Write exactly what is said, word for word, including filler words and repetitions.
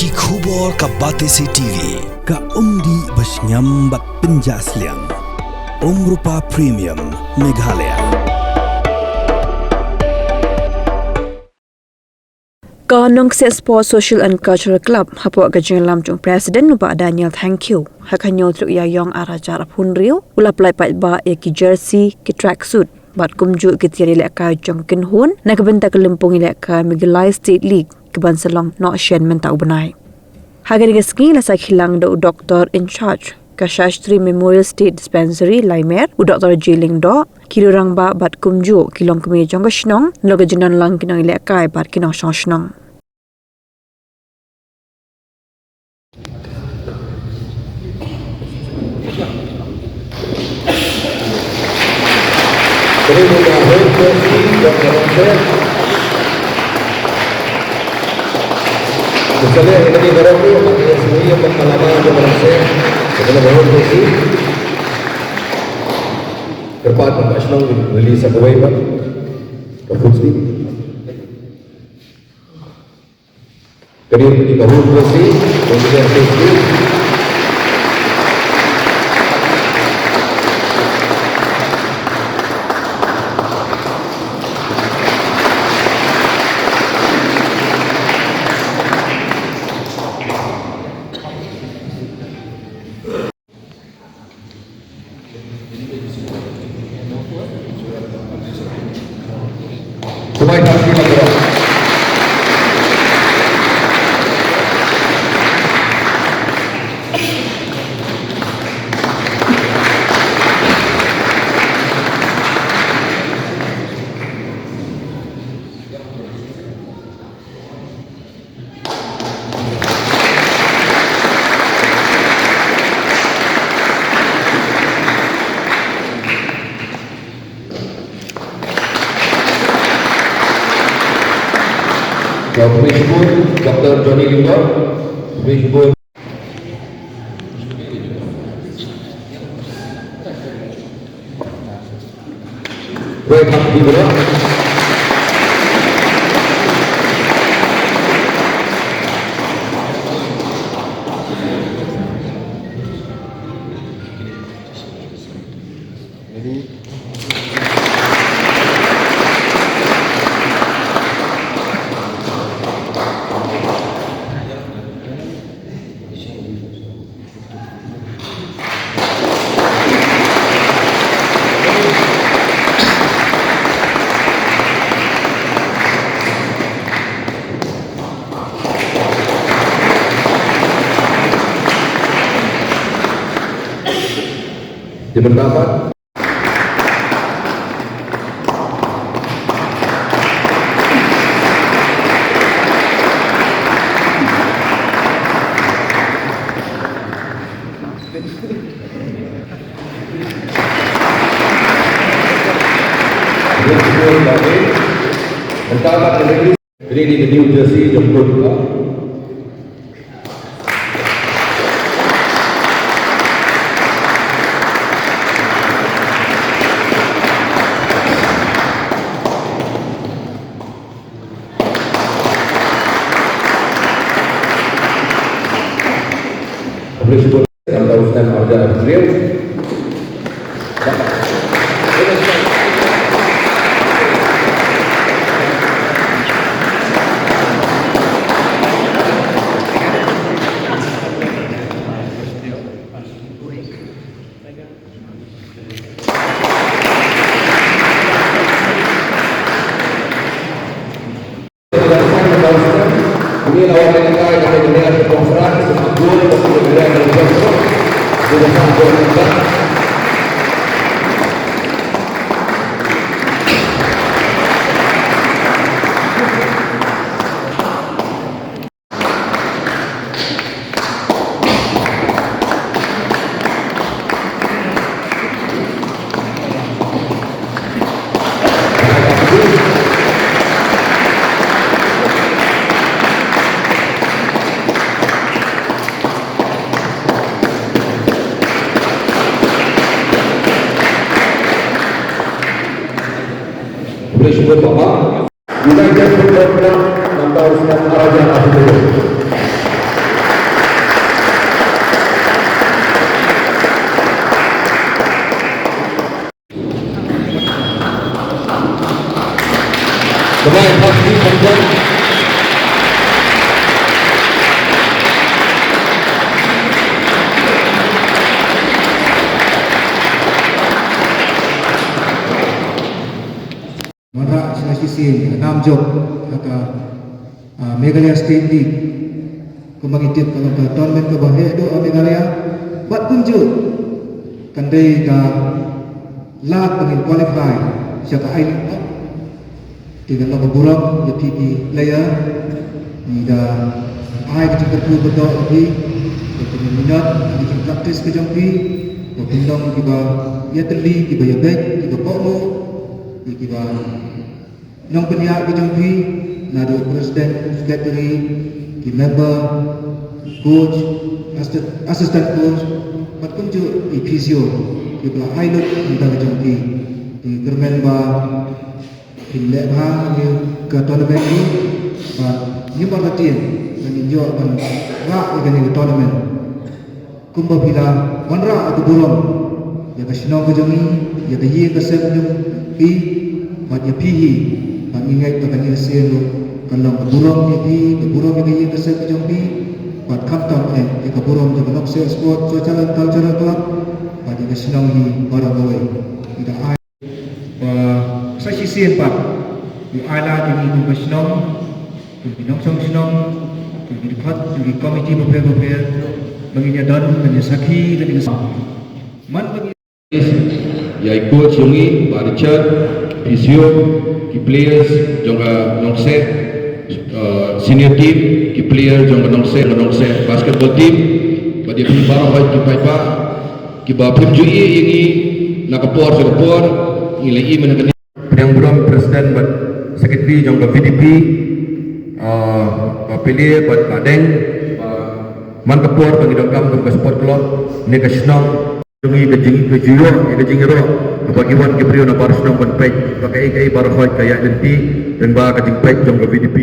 Ki khubor ka Batesi T V, ka umdih ba shngiam bad pynjah sliang. Umrupa Premium, Meghalaya. Ka Nongkseh Sports Social and Cultural Club hapoh ka jingïalam jong President u Bah Daniel Thangkhiew ha ka hynñiew tarik Ïaïong ar hajar arphew hynriew u la pyllait paidbah ïa ki jersey, ki tracksuit bad kumjuh ki tiar ïalehkai jong ka kynhun na ka bynta ka lympung ïalehkai Meghalaya State League kaban sa long noh shen mynta u bnai. Ha kane ka sngi la sakhi lang da u doktor in charge ka Shastri Memorial State Dispensary Laimer, u doktor J Lyngdoh, ki rangbah bad kumjuh ki longkmie jong ka shnong, na ka jingdon lang ki nongïalehkai bad ki nongshong shnong. Kyrpad ba shnong release sa kawei ba ka food slip. Ka dei ka food slip, ka dei ka food slip. Khublei shibun, Doktor Johnny Lyngdoh. Khublei shibun. Di pendapat. Pendapat dari Ready the new jersey jong Gurkha. Khublei shibun. Khamtam snem arja arphew hynriew. Khublei shibun Papa. United Football Club, nangta u snem ar hajar arphew hynriew. Sien ka nam jop ha ka, ah, Meghalaya State League. Kumba ngi tip ka long ka tournament kaba heh duh ha Meghalaya. Bad kumjuh kan dei ka lad ba ngin qualify sha ka I-League. Te ka long ka burom ïa phi ki player. Ngi da ai ka jingkyrkhu ba doh ïa phi. Ba phin ïa minot ha ka jingpractice ka jong phi. Ba phin long kiba ïatylli, kiba ïabeit, kiba kohnguh, kiba nongpynïaid ka jong phi, naduh president, secretary, ki member, coach, assistant, assistant coach, bad kumjuh i physio, kiba la ai lut ïa ka jong phi. Te kyrmen ba phin leh bha ïa ka tournament hi, bad ngim artatien ba ngin ïoh ban rah ïa kane ka tournament. Kumba phi la wanrah ïa ka burom ïa ka shnong ka jong ngi, ïa ka ïing ka sem jong phi, bad ïa phi hi, bad ngi ngeit ba kane ka sien ruh kan long ka burom ïa phi, ka burom ïa ka ïing ka sem ka jong phi, bad khamtam eh ïa ka burom jong ka Nongseh Sport Social and Cultural Club, bad ïa ka shnong hi baroh kawei. Ngi da ai ba sa shisien pat u ai lad ïa ngi kum ka shnong, kum ki nongshong shnong, kum ki dkhot, kum ki komiti bapher bapher, ba ngin ïa don, ba ngin ïa sakhi, ba ngin ïa sa-, man ba ngin ïa i coach jong ngi Bah Richard, physio, ki players jong ka Nongseh, uh, senior team, ki players jong ka Nongseh, ka Nongseh basketball team, bad ïa phi baroh ki paidbah kiba phim ju ïohi ïa ngi na ka por sha ka por, ngi la ïohi mynta kane. Pdiang burom president bad secretary jong ka V D P, ah, Bah Pele bad Bah Deng, ba man ka por ba ngi donkam kum ka sport club ne ka shnong jong ngi, ka jing, ka jingïoh, ka jingïaroh kaba ki wan ki briew na bar shnong ban peit ba kaei kaei baroh ka ïaid lynti, lyngba ka jingpeit jong ka V D P.